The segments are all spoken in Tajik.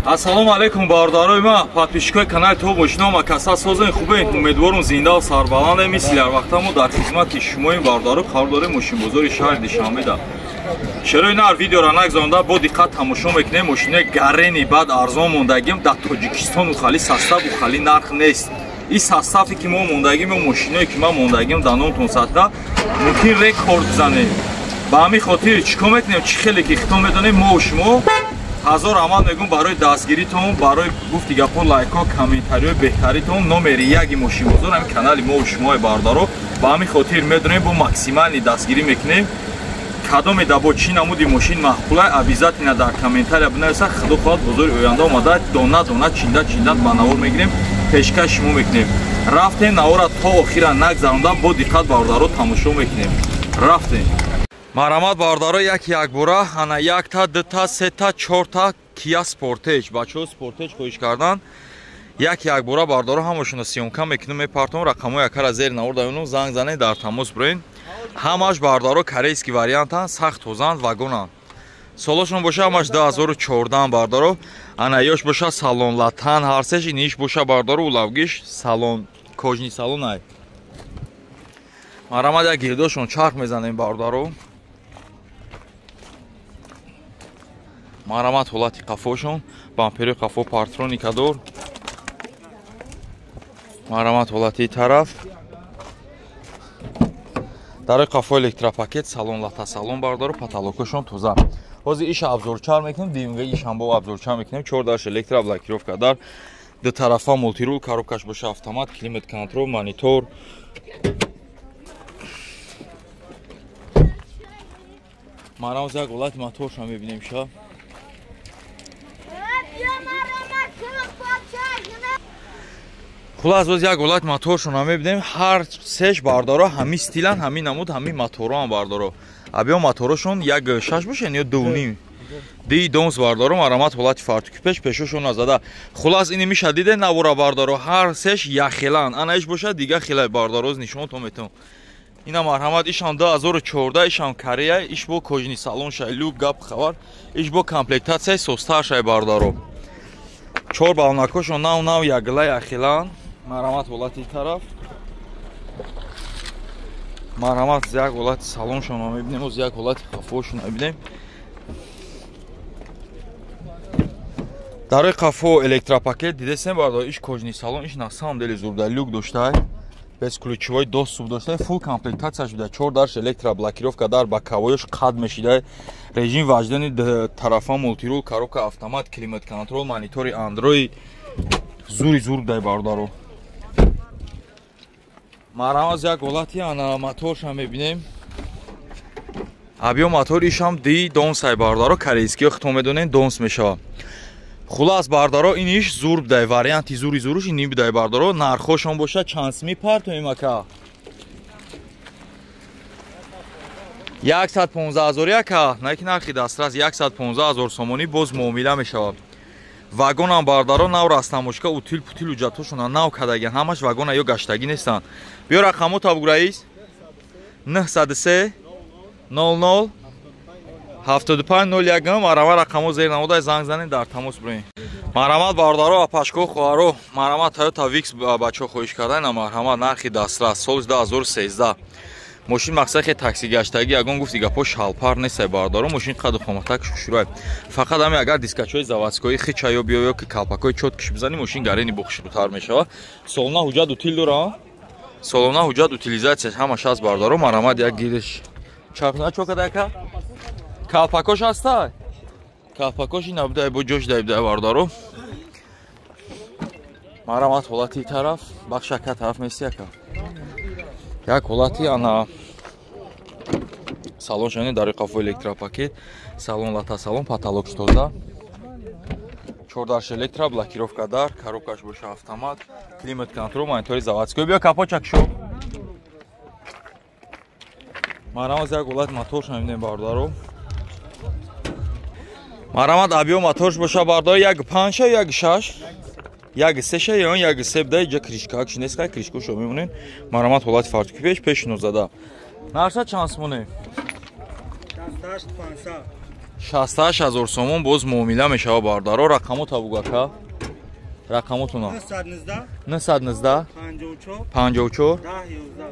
Ассалому алайкум бародарои ма, подписчикои канали То Мошино ма каса созен хубе, умедворум зинда ва сарбаланд мисли ҳар вақта мо дар хизмати шумоем бародаро, қарор дорем мошинбозори шаҳри Душанбеда. Шерои нар видеоро нагзаронда бо диққат тамошо мекунем. Мошинои гарени баъд арзон мондагим дар Тоҷикистон ухали састав ухали нарх нест. Ин составе ки мо мондагим ё мошиное ки ман мондагим дар номтон садқа мумкин рекорд бизанем. Ба ҳамин хотир чӣ кор мекунем? Чӣ хеле ки хитон медонем мо шумо ҳазор амал мегӯм барои дастгиритон, барои гуфти гапҳо, лайкҳо, комментариҳои беҳтаритон. Номери яки мошинбозор ҳамин канали мо шумои бародаро. Ба ҳамин хотир медонем бо максимални дастгирӣ мекунем. Кадоме да бо чӣ намуди мошин маъқулай, обязательно дар комментария бинависа. Худо хоҳад бозори оянда омада дона дона чинда чинда ба навор мегирем, пешкаш шумо мекунем. Рафтем навора то охира нагзаронда бо диққат бародаро тамошо мекунем. Рафтем. Марҳамат бародаро, як якбора ана якта, дута, сета, чорта Kia Sportage. Бачаҳо Sportage хоҳиш кардан. Як якбора бародаро ҳамашонро съёмка мекунем, мепартом. Рақамҳои якара зери навор даёнум, занг занед, дар тамос бироед. Ҳамаш бародаро корейский вариантанд, сахт тозанд, вагонанд. Солошон боша ҳамаш 2014 бародаро. Ана ёш боша салон латан, ҳарсеш иниш боша бародаро улавгиш салон, кожни салон ай. Марҳамат як гирдошон чарх мезанем бародаро. Марҳамат ҳолати қафошон, бампери қафо партроника дор. Марҳамат ҳолати тараф. Дарои қафо электропакет, салон лата салон бародаро, потолокошон тоза. Ҳозир иша абзорчар мекунем, димга ишам бо абзорчар мекунем. Чор дарш электроблокировка дар, ду тарафа мултирул, коробкаш боша автомат, климат контрол, монитор. Марҳамат як ҳолати моторшам мебинем ша. Хулас боз як ҳолат моторшонро мебинем. Ҳар сеш бардаро ҳамин стилан, ҳамин намуд, ҳамин мотороам бардаро. Абиё моторошон як шаш бошен ё дувним. Ди донс бардаро, марҳамат ҳолати фартуки пеш пешошон зада. Хулас ини миша диде навора бардаро, ҳар сеш яхелан. Ана иш боша дига хелай бардароз нишонтон метавон. Ина марҳамат ишам 2014, ишам Корея, иш бо кожни салон шай, люк гап хабар, иш бо комплектатсияи состар шай бардаро. Чор балонакошон нав нав ягла яхелан. Марҳамат ҳолати тараф. Марҳамат як ҳолати салоншонро мебинем, оз як ҳолати қафошонро мебинем. Дарои қафо электропакет дидесем бардор, иш кожни салон, иш на самом деле зурда люк доштай, бесключевой доступ доштай, фул комплектатсияш буда, чор дарш электроблокировка дар, боковоёш қад мешидай, режим вождения тарафа мултирул, коробка автомат, климат контрол, монитори Android, зури зур дай бародаро. Марҳамат як ҳолати ана моторшам мебинем. Абиё мотор ишам ди донсай бародаро, корейскиё хитон медонем донс мешавад. Хулас бародаро ин иш зур будай, варианти зури зуруш ин будай бародаро. Нархошон боша чанд сими партоем ака? 115 000 ака, на ки нархи дастрас 115 000 сомонӣ боз муомила мешавад. Вагонам бародаро нав растамошка, утил путил уҷатошона нав кардагиан, ҳамаш вагона ё гаштагӣ нестанд. Биё рақамо табуг раис 903 00 75 01. Марҳамат рақамо зер намодай, занг занед, дар тамос бироед. Марҳамат бародаро, апашко, хоҳаро, марҳамат Toyota Vitz бачаҳо хоҳиш кардан. Марҳамат нархи дастрас соли 2013. Мошин мақсад хе такси гаштагӣ, ягон гуфти гапҳо шалпар нестай бародаро. Мошин қаду қоматак шушурай. Фақат ҳами агар дискачҳои заводскои хича ё биё ё ки калпакҳои чоткиш бизанӣ, мошин гарени бохушрӯтар мешавад. Солона ҳуҷҷат утил дора? Солона ҳуҷҷат утилизатсияш ҳамаш ҳаст бародаро. Марҳамат як гириш чархна чокада ака? Калпакош ҳастай? Калпакош ина будай бо ҷош дай будай бародаро. Марҳамат ҳолати тараф, бахш ака тараф мести ака. Як ҳолати ана салон шани дари қафо электропакет, салон лата салон, потолок тоза. Чор дарш электроблокировка дар, коробкаш боша автомат, климат контрол, монитори заводской. Биё капочак шо. Марҳамат як ҳолат моторш мебинем бародаро. Марҳамат абиё моторш боша бародаро, як панҷ як шаш, як сеша ё як се буда, иҷа кришка киш нест, кришкошо мемонем. Марҳамат ҳолати фартуки пеш пеш 19. Нарша чанд сомонӣ? 68 500. 68000 сомон боз муомила мешава бародаро. Рақамота бугака. Рақамотуна 919 54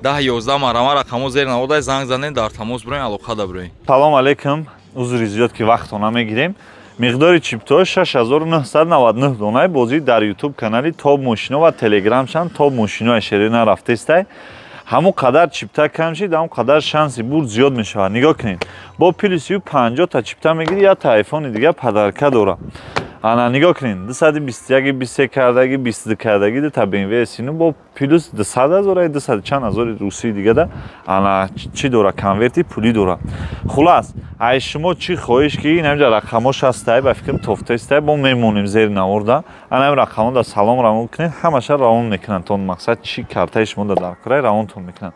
10 11 марама рақамо зер наводай занг занен дар тамос бироен алоқа да бироен. Салом алейкум. Узри зиёд ки вақтона намегирем. Миқдори чиптҳо 6999 донаи бозӣ дар YouTube канали Топ Мошино ва Телеграмшан Топ Мошино шери нарафтестай. Ҳамон қадар чипта кам шид, ҳамон қадар шанси бурд зиёд мешавад. Нигоҳ кунед. Бо плюси 50 та чипта мегирӣ, як та айфони дига падарка дора. Ана нигоҳ кунед, 221 23 кардаги, 22 кардаги, ду та BMW S9 бо плюс 200 ҳазор, 200 чанд ҳазори русии дига да ана чӣ дора, конверти пулӣ дора. Хулас, ай шумо чӣ хоҳиш ки ин ҳамҷа рақамош ҳастай, ба фикрам тофтаистай, бо мемонем зери наворда. Ана ҳамин рақамода салом равон кунед, ҳамаша равон мекунанд. То мақсад чӣ картаи шумо да дар курай равонтон мекунанд.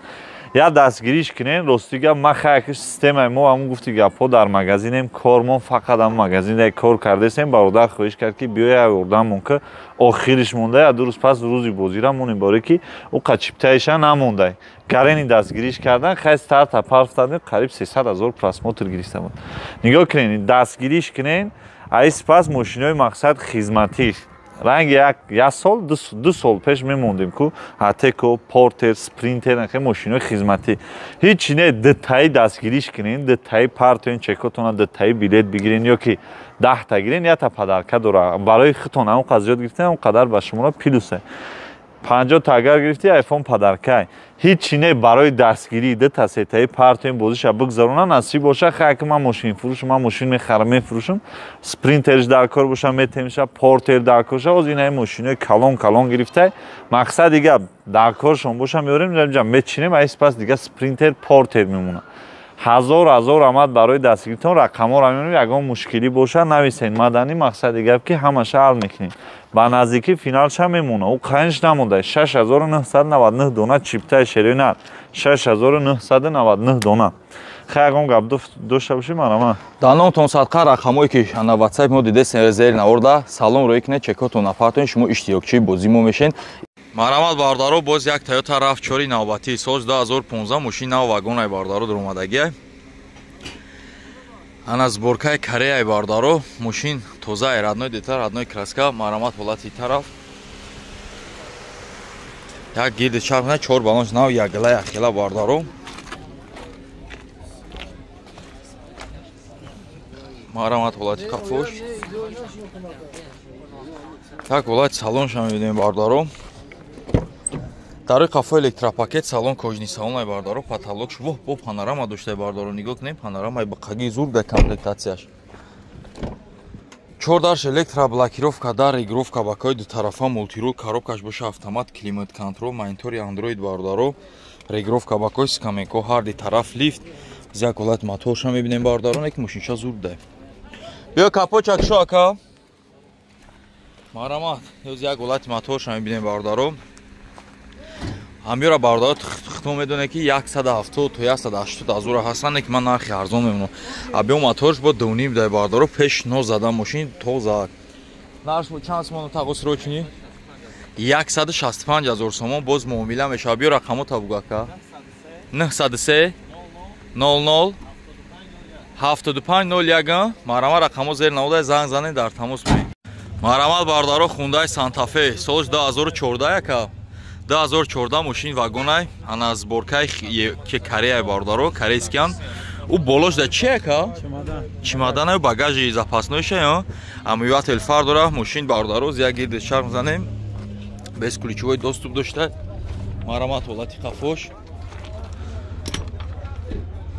Я дастгириш кунем, рости гап ман хаякиш системаи мо ҳамун гуфти гапҳо дар магазинем, кормон фақат ҳам магазинда кор кардесем. Бародар хоҳиш кард ки биёя ёрдамон ки охириш монда, я ду рӯз пас рӯзи бозира монем, барое ки ӯ қачиптаиша намондай. Гарени дастгириш кардан, хай старта парфтадем, қариб 300 ҳазор просмотр гирифта буд. Нигоҳ кунед, дастгириш кунем, ай сипас мошинои мақсад хизматӣ. Ранги як сол, ду сол пеш мемондем ку Атеко, Портер, Спринтер, нахе мошинои хизматӣ. Ҳеҷ не, дутаи дастгириш кунен, дутаи партоен чекотона, дутаи билет бигирен ё ки 10 та гирен, якта падарка дора. Барои худтон ҳамон қадр зиёд гирифтен, ҳамон қадар ба шуморо плюсе. 50 та агар гирифтӣ, айфон падаркай. Ҳеҷ не, барои дастгирӣ дута сетаи партоен бозиша бигзарона, насиб боша. Хай ки ман мошинфурӯшам, ман мошин мехарам, мефурӯшам. Спринтерш дар кор боша, метемша, Портер дар кор боша. Оз инаи мошинои калон калон гирифтай. Мақсад дига дар коршон боша, меорем, ҷа мечинем, ай сипас дига Спринтер, Портер мемона. Ҳазор ҳазор омад барои дастгиритон. Рақамҳоро мемонем, ягон мушкилӣ боша нависен мадани. Мақсади гап ки ҳамаша ҳал мекунем. Ба наздикӣ финалша мемона, ӯ қанч намонда. 6999 дона чиптаи шерина, 6999 дона. Хай ягон гап дошта бошӣ марама. Даномтон садқа рақамҳое ки ана ватсап мо дидесен зери наворда салом рӯй кунед, чекотон напартоен, шумо иштирокчии бозӣ мо мешен. Марҳамат бародаро, боз як Toyota RAV4 навбатӣ соли 2015, мошин нав вагонай бародаро дуромадагиай. Ана сборкаи Кореяй бародаро, мошин тозаи, родной деталь, родной краска. Марҳамат ҳолати тараф. Як гирди чарх на чор балонш нав якгила яхела бародаро. Марҳамат ҳолати қафош. Як ҳолати салонша мебинем бародаро. Дарои қафо электропакет, салон кожаный салон ай бародаро, потолок воҳ бо панорама доштай бародаро, нигоҳ кунем, панорама ай бақаги зур дар комплектатсияш. Чор дарш электроблокировка, дар регулировка бакои дутарафа, мультирул, коробкаш боша автомат, климат контрол, монитори Android бародаро, регулировка бакои скамейко, ҳар ди тараф лифт. Як ҳолат моторша мебинем бародаро, ки мошинча зур дай. Биё капочак шо ака. Марҳамат, ёз як ҳолати моторша мебинем бародаро. Ҳамёра бародаро худтон медонед ки 170 то 180 ҳазор ҳастанд, ки ман нархи арзон мемонам. Абиё моторш бо 2.5 дай бародаро, пеш но зада, мошин тоза. Нарх чанд сомон тағос рочни? 165 ҳазор сомон боз муомила мешавад. Биё рақамо табугака. 903 00 75 01. Марҳамат рақамо зер навода занг занед, дар тамос бошед. Марҳамат бародаро, Хундай Санта-Фе соли 2014 яка. 2014 мошин вагонай, ана сборкаи ки Кореяй бародаро, корейскиян. Ӯ болош да чи яка? Чемоданаю багажи запаснойша, омыватель фар дора мошин бародаро. Як гирди чарх занем, бесключевой доступ дошта. Марҳамат ҳолати қафош.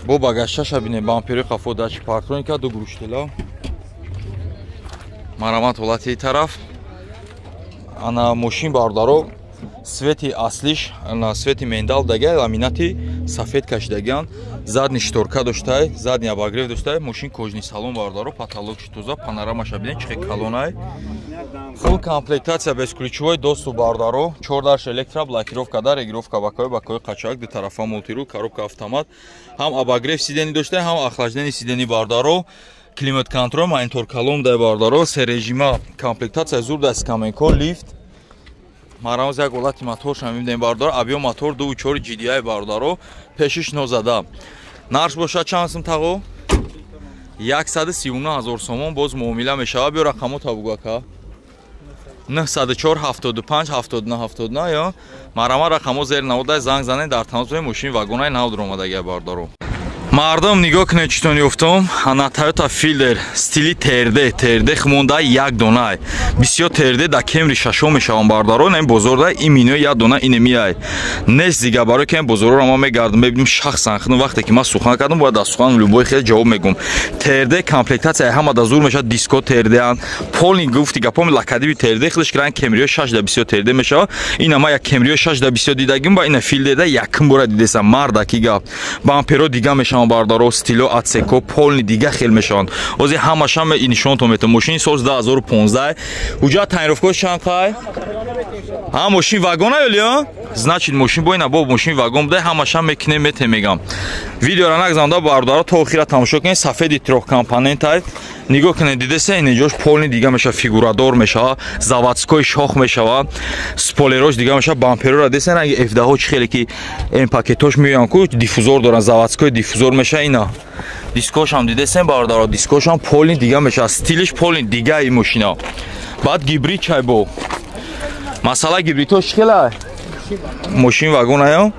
Бо багажчаша бинем, бампери қафо, датчик парктроника, ду глушителя. Марҳамат ҳолати тараф. Ана мошин бародаро, цвети аслиш ана цвети миндаль дага, ламинати сафед кашидагиан, задний шторка доштай, задний обогрев доштай, мошин кожаный салон бародаро, потолокши тоза, панорамаша бинед чихе калонай. Фулл комплектация, бесключевой доступ бародаро, чор дарш электро, блокировка дар, регулировка бакои, бакои қачак, ду тарафа мультирул, коробка автомат, ҳам обогрев сиденья доштай, ҳам охлаждение сиденья бародаро, климат контроль, монитор калон дай бародаро, се режима, комплектация зур даст, скамейко, лифт. Марҳамат як ҳолати моторша мебинем бародаро, объём мотор 2.4 GDI бародаро, пешиш нозада. Нарх бошад чанд сум тағо? 139 000 сомон боз муомила мешава. Биё рақамо та бугу ака. 904 75 79 79 ё марама рақамо зер наводай занг занед дар тамос бошед. Мошини вагонаи нав дуромадагия бародаро. Мардум нигоҳ кунед читон ёфтум. Ана Toyota Fielder стили ТРД, ТРД хмонда як донай. Бисёр ТРД да Кемри шашо мешавам бародаро, ин бозорда имино як дона инемиай. Нест дига барои ки ин бозорро ма мегардам, мебинем шахсан худам вақте ки ман сухан кардам, бояд аз сухан любой хел ҷавоб мегум. ТРД комплектация ҳама да зур мешавад, диско ТРД-ан. Полни гуфти гапом лакадиби ТРД худаш киран Кемрио 6 да бисёр ТРД мешавад. Ина ма як Кемрио 6 да бисёр дидагим ба ина Fielder да якум бора дидесам мардаки гап. Бамперо дига мешаванд бародаро, стило отсеко полни дига хел мешаванд. Ози ҳамашам нишонтон метавон. Мошини сол 2015. Уҷа тайровко чанд қай? Ҳа мошин вагона ё? Значит мошин бо ина бо мошин вагон буда ҳамашам мекунем мете мегам. Видеоро нагзанда бародаро то охира тамошо кунед. Сафеди трехкомпонентай. Нигоҳ кунед дидесе инҷош полни дига мешава, фигурадор мешава, заводской шох мешава, спойлерош дига мешава, бамперора десе ранги F10 чи хеле ки м пакетош меоян ку диффузор доран, заводской диффузор мешава ина. Дискошам дидесен бародаро, дискошам полни дига мешава, стилиш полни дига ин мошина. Баъд гибрид чай бо. Масала гибридҳо чӣ хелай? Мошин вагонаё?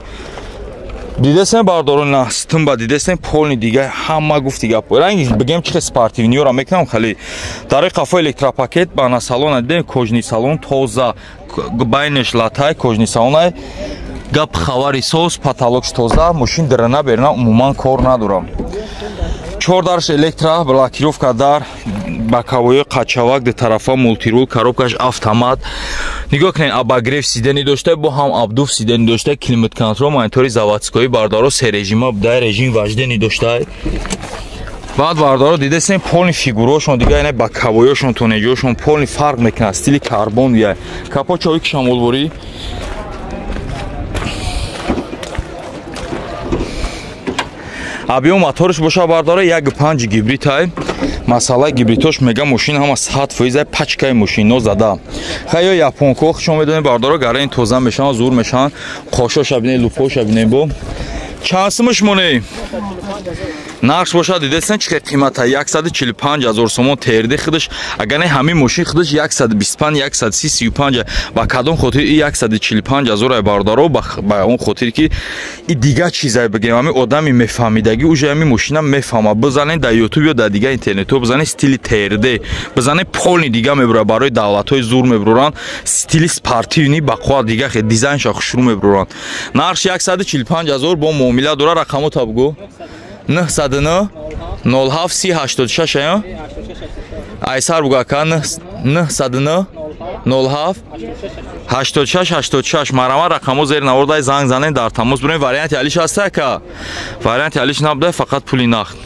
Дидесен бародаро на стумба дидесен полни дига ҳама гуфти гап. Ранги бигем чи хел спортивниёра мекунам хали. Дар қафо электропакет ба на салона дидем кожни салон тоза, байнеш латай кожни салонай. Гап хабари соз, потолокш тоза, мошин дирана берна умуман кор надорам. Чор дарш электро, блокировка дар, боковой қачавак ду тарафа мултирул, коробкаш автомат. Нигоҳ кунед, обогрев сидени дошта, бо ҳам обдув сидени дошта, климат контрол, монитори заводской бардаро се режима буда, режим вождени дошта. Баъд бардаро дидесен полни фигурошон, дига ина боковойошон, тонеҷошон полни фарқ мекунад, стили карбон я. Капот чои кишамолворӣ. Объем моторш боша бардора 1.5 гибрид ай. Масала гибридош мега мошин ҳама 100% пачкаи мошино зада. Хай ё японко шумо медонед бардора гарани тоза мешаванд, зур мешаванд. Қошоша бинед, лупоша бинед бо. Чанд сумаш моней? Нархш бошад дидесен чӣ қимата 145 000 сомон ТРД худаш. Агар не ҳамин мошин худаш 125, 130, 35 ба кадом хотир и 145 000 ай бародаро ба он хотир ки и дига чизай бигем ҳамин одами мефаҳмидагӣ уже ҳамин мошина мефаҳма. Бизанед дар YouTube ё дар дига интернетҳо бизанед стили ТРД, бизанед полни дига мебурад, барои давлатҳои зур мебуранд, стили спортивни ба қувват дига хе дизайнша хушрӯ мебуранд. Нархш 145 000 бо муомила дора. Рақамо та бугу. 909 07 30 86 ая? Айсар бугу ака 909 07 86 86 марама рақамо зер навордай занг занед дар тамос бурем. Варианти алиш ҳаст ака? Варианти алиш набуда, фақат пули нақд.